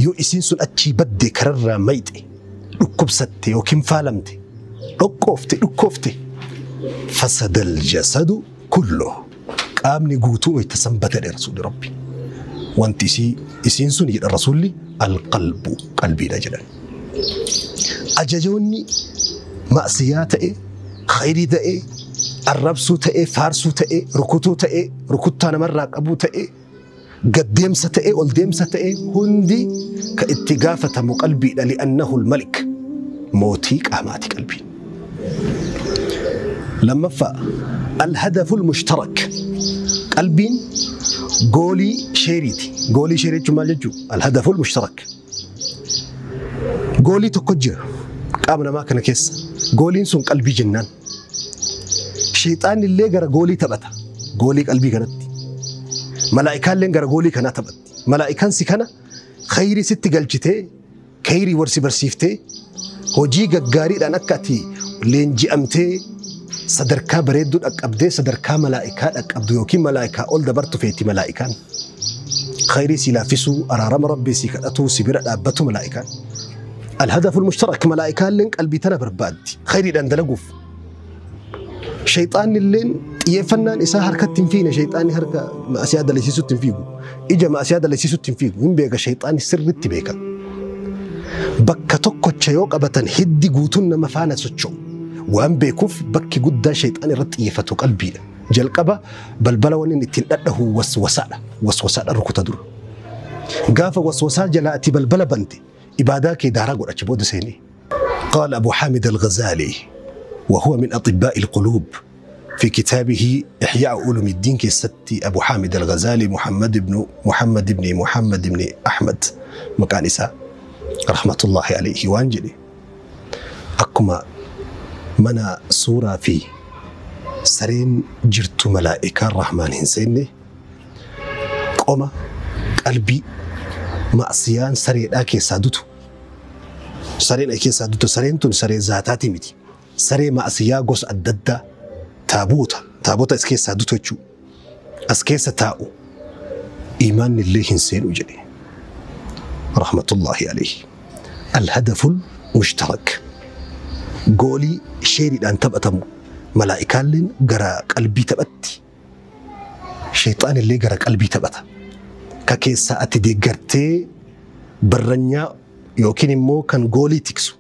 Yoo isiin sun achii badde kararraa mayxe, dhukkubsatte yookiin faalamte, dhoqqoofte dhukkoofte, fasadal jasadu kulluhu, qaamni guutuu wayta san bada Rasuulli Rabbi. Wanti isiin sun jedha Rasuulli alqalbu qalbiidha jedhan. Ajajoonni ma'siyaa ta'e, khayrii ta'e, arrabsuu ta'e, faarsuu ta'e, rukutuu ta'e, rukuttaa namarraa qabuu ta'e, gaddeemsa ta'e, ol deemsa ta'e hundi ka itti gaafatamu qalbiidha. Li'annahu al-malik, mootii qaamaati qalbiin. Lammaffaa, alhadafu almushtarak, qalbiin goolii sheeriiti. Goolii sheerii jechuun maal jechuu? Alhadafu almushtarak. Goolii tokko jira qaama namaa kana keessa. Gooliin sun qalbii jennaan. Sheexaanni illee gara goolii taphata. Goolii qalbii kanatti. Malaa'ikaalleen gara goolii kanaa taphatti. Malaa'ikaan si kana khayrii sitti galchitee, khayrii warsi barsiiftee, hojii gaggaariidhaan akka ati leenji'amtee sadarkaa bareedduu dhaqqabdee sadarkaa malaa'ikaa dhaqqabdu yookiin malaa'ikaa ol dabartu feeti malaa'ikaan. Khayrii si laaffisuu, araarama Rabbii si kadhatuu, si bira dhaabbatu malaa'ikaan. Alhadafu almushtarak, malaa'ikaalleen qalbii tana barbaaddi khayriidhaan dalaguuf. Shayxaanni illeen xiyyeeffannaan isaa harkatti hin fiine. Shayxaanni harka ma'asiyaa dalasiisutti hin fiigu. Ija ma'asiyaa dalasiisutti hin fiigu. Hin beeka, shayxaanni sirriitti beeka. Bakka tokkocha yoo qabatan hiddi guutuun nama faana socho'u. Waan beekuuf bakki guddaan shayxaan irratti xiyyeeffatu qalbiidha. Jalqaba balbala wanni ittiin dhadhahu waswasaadha. Waswasaadha rukuta dura. Gaafa waswasaa jalaa ati balbala bante ibaadaa kee daaraa godhacha booda seenee. قال أبو حامد الغزالي وهو من أطباء القلوب في كتابه إحياء علوم الدين كستي، أبو حامد الغزالي محمد بن محمد بن محمد بن أحمد مكان إساء رحمة الله عليه، وأنجلي أكما منا سورة في سرين جرت ملائكة الرحمن هنسيني قوم قلبي معصيان سرين أكي سادتو سرين أكي سادتو سرين تون سرين ذاتاتي متي saree ma'asiyaa gosa adda addaa taabota as keessaa dutu jechuu as keessa taa'u iimaanni illee hin seenu jedhe rahmatullahi alayhi. Alhadaful mushtarak, goolii sheeriidhaan taphatamu, malaa'ikaalleen gara qalbii taphatti, sheexaan illee gara qalbii taphata. Ka keessaa ati deeggartee barranyaa yookiin immoo kan goolii tiksu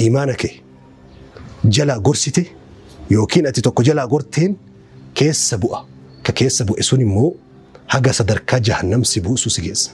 iimaana kee jalaa gorsite yookiin ati tokko jalaa gorteen keessa bu'a. Ka keessa bu'e sun immoo haga sadarkaa jahannam si buusu si geessa.